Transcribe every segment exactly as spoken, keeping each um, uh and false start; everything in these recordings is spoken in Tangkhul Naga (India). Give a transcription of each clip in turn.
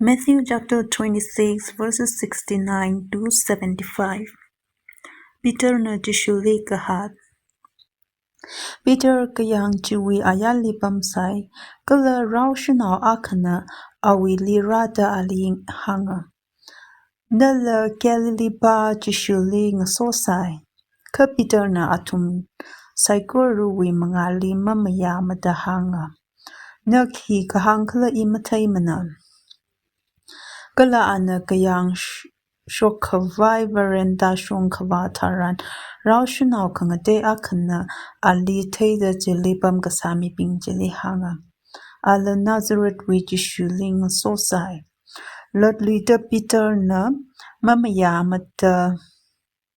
Matthew chapter twenty-six, verses sixty-nine to seventy-five. Peterna Jishuli kahāt. Peter kayāng chiwui ayarli pamsai, kala rao shanao akhana awuili rāda ali hānga, "Nala Galilee pā Jishuli ngasosai." Kha Peterna athum saikorawui mangāli mamayāmada hānga, "Na khi kahāng khala i matheimana." Kala ana kayāng sh-, shokkhavai veranda shongkhavā tharan, rao shanao khangatei akhana ali theida chili pamkasā mibing chili hānga, "Ala Nazarethwui Jishuli ngasosai." Lotluida Peterna mamayāmada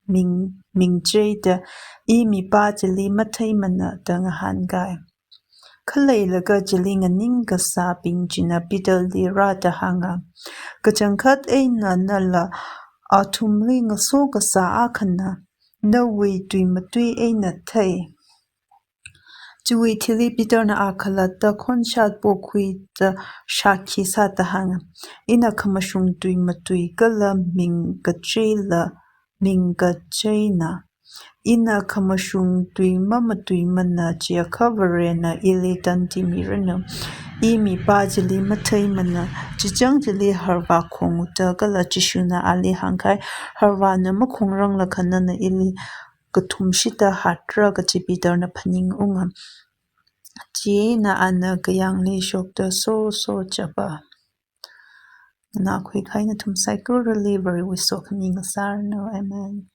ming, mingcheida, "I mipā chili matheimana," da ngahānkai. Khaleilaga chili nganingkasābing china Peterli rāda hānga, "Kachangkhat eina nala athumli ngasokasā akhana nawui tui matui eina thei. Chiwui thili Peterna akhalatta khonshat pokhuida shākhi sāda hānga, 'Ina khamashung tui matui kala ming kacheila, ming kacheina. Ina khamashung tui mamatuimana, chiakha Varena ili tandi miranu. I mipā chili matheimana.' Chichang chili harvā khonguda kala Jishuna ali hāngkai, "Harvāna makhongranglakha nana ili kathumshida hatra," kaji Peterna phaningunga. Chieina ana kayāngli shokta soso chapa. Nganākhui kahai nathum saikorali Varewui sokhami ngasāranu. Amen.